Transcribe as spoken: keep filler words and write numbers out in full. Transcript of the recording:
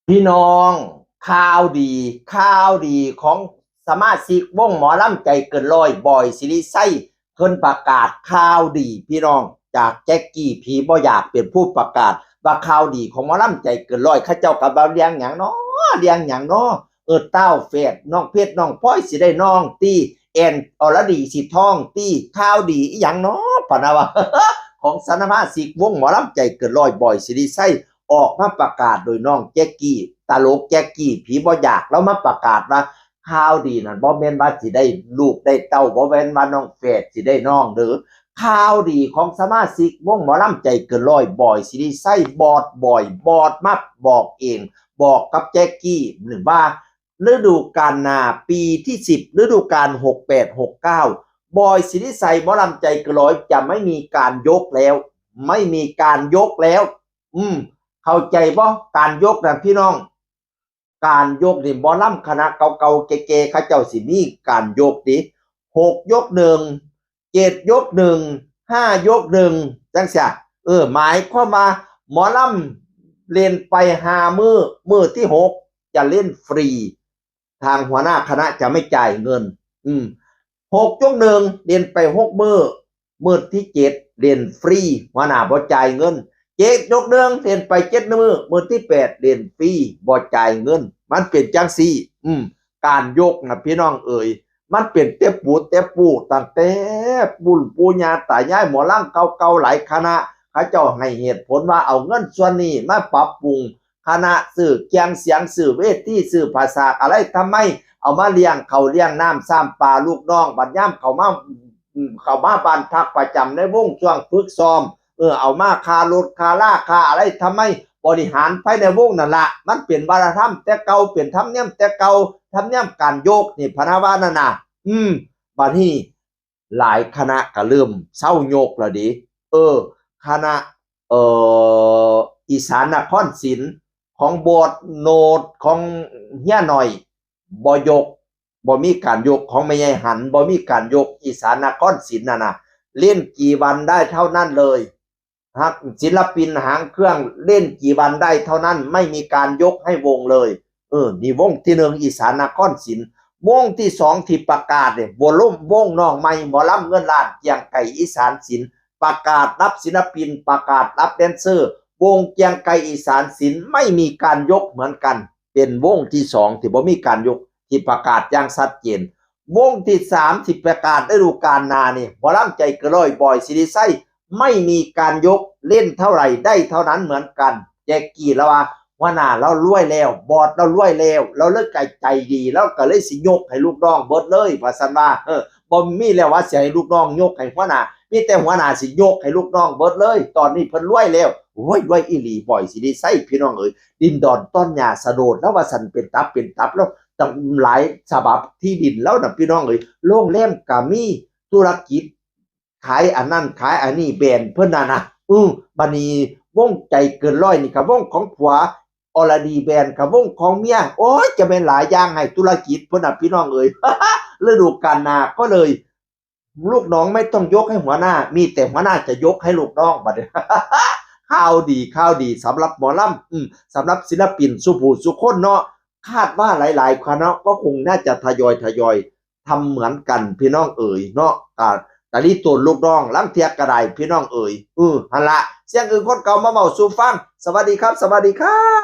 พี่น้อง ข่าวดี ข่าวดีของสมาชิกวงหมอลำใจเกินร้อย บอยศิริชัย เพิ่นประกาศข่าวดีพี่น้อง จากแจ็คกี้ผีบ่อยากเป็นผู้ประกาศ ว่าข่าวดีของหมอลำใจเกินร้อย เขาเจ้าก็ว่าเรื่องหยังน้อ เรื่องหยังน้อ เออ เต้าแฝดน้องเพชรน้องพลอยสิได้น้องตี้ แอนอรดีสิท้องตี้ ข่าวดีอีหยังน้อ พะนะว่า ของสมาชิกวงหมอลำใจเกินร้อย บอยศิริชัย ออกมาประกาศโดยน้องแจ็คกี้ ตลกแจ็คกี้ผีบ่อยาก แล้วมาประกาศว่าข่าวดีนั่นบ่แม่นว่าสิได้ลูกได้เต้า บ่แม่นว่าน้องแฝดสิได้น้องเด้อ ข่าวดีของสมาชิกวงหมอลำใจเกินร้อย บอยศิริชัย บอสบอย บอสมาบอกเอง บอกกับแจ็คกี้หรือว่าฤดูกาลหน้าปีที่สิบ ฤดูกาลหกแปดหกเก้า บอยศิริชัยหมอลำใจเกินร้อยจะไม่มีการยกแล้ว ไม่มีการยกแล้ว อืม เข้าใจบ่ การยกนะพี่น้อง การยกนี่หมอลำคณะเก่าๆแก่ๆเขาเจ้าสิมีการยกติ หกยกหนึ่ง เจ็ดยกหนึ่ง ห้ายกหนึ่ง จังซี้ เออ หมายความว่าหมอลำเล่นไปห้ามื้อ มื้อที่หกจะเล่นฟรี ทางหัวหน้าคณะจะไม่จ่ายเงิน อืม หกยกหนึ่ง เล่นไปหกมื้อ มื้อที่เจ็ดเล่นฟรี หัวหน้าบ่จ่ายเงิน เจ็ดยกหนึ่ง เล่นไปเจ็ดมื้อ มื้อที่แปดเล่นฟรี บ่จ่ายเงิน มันเป็นจังซี่ อืม การยกนะพี่น้องเอ๋ย มันเป็นแต่ปูแต่ปูตั้งแต่บุญปู่ย่าตายายหมอลำเก่าๆหลายคณะ เขาเจ้าให้เหตุผลว่าเอาเงินส่วนนี้มาปรับปรุงคณะ ซื้อเครื่องเสียง ซื้อเวที ซื้อผ้าสากอะไรทำไม เอามาเลี้ยงข้าวเลี้ยงน้ำซ้ำปลาลูกน้อง บัดยามเขามา อืม เขามาบ้านพักประจำในวงช่วงฝึกซ้อม เออ เอามาค่ารถค่าลาค่าอะไรทำไม บริหารภายในวงนั่นละ มันเป็นวัฒนธรรมแต่เก่า เป็นธรรมเนียมแต่เก่า ธรรมเนียมการยกนี่พะนะว่านั่นน่ะ อืม บัดนี้หลายคณะก็เริ่มเซายกแล้วเด้ เออ คณะ เอ่อ อีสานนครศิลป์ ของบอสโนด ของเฮียหน่อย บ่ยก บ่มีการยก ของแม่ใหญ่หัน บ่มีการยก อีสานนครศิลป์น่ะนะ เล่นกี่วันได้เท่านั้นเลย หากศิลปินหางเครื่องเล่นกี่วันได้เท่านั้น ไม่มีการยกให้วงเลย เออ นี่วงที่หนึ่ง อีสานนครศิลป์ วงที่สองที่ประกาศเนี่ย วงล่ม วงน้องใหม่หมอลำเงินล้าน เกรียงไกรอีสานศิลป์ ประกาศรับศิลปิน ประกาศรับแดนเซอร์ วงเกรียงไกรอีสานศิลป์ไม่มีการยกเหมือนกัน เป็นวงที่สองที่บ่มีการยก ที่ประกาศอย่างชัดเจน วงที่สามที่ประกาศฤดูกาลหน้านี่ หมอลำใจเกินร้อย บอยศิริชัย ไม่มีการยก เล่นเท่าไหร่ได้เท่านั้นเหมือนกัน แจ็คกี้แล้วว่า หัวหน้าเรารวยแล้ว บอสเรารวยแล้ว เราเลยใจดี เราก็เลยสิยกให้ลูกน้องเบิดเลย ว่าซั่นว่า เออ บ่มีแล้วว่าสิให้ลูกน้องยกให้หัวหน้า มีแต่หัวหน้าสิยกให้ลูกน้องเบิดเลย ตอนนี้เพิ่นรวยแล้ว โอ้ย รวยอีหลี บอยศิริชัย พี่น้องเอ๋ย ดินดอนต้อนหญ้าสะโดด แล้วว่าซั่น เป็นตับเป็นตับแล้ว ตั้งหลายฉบับที่ดินแล้วน่ะ พี่น้องเอ๋ย โรงแรมก็มี ธุรกิจ ขายอันนั้นขายอันนี้ แบรนด์เพิ่นน่ะนะ อือ บัดนี้วงใจเกินร้อยนี่ก็วงของผัว อรดีแบรนด์ก็วงของเมีย โอ้ย จะแม่นหลายอย่างให้ธุรกิจเพิ่นน่ะ พี่น้องเอ๋ย ฤดูกาลหน้าก็เลย ลูกน้องไม่ต้องยกให้หัวหน้า มีแต่หัวหน้าจะยกให้ลูกน้องบัดนี้ ข่าวดี ข่าวดีสำหรับหมอลำ อืม สำหรับศิลปินสู่ผู้สู่คนเนาะ คาดว่าหลายๆคณะก็คงน่าจะทยอยทยอยทำเหมือนกัน พี่น้องเอ๋ยเนาะ อ่า ตะลิโตนลูกน้อง ลางเทื่อก็ได้ พี่น้องเอ๋ย เออ หั่นละ เสียงอื่นคนเก่ามาเว้าสู่ฟัง สวัสดีครับ สวัสดีครับ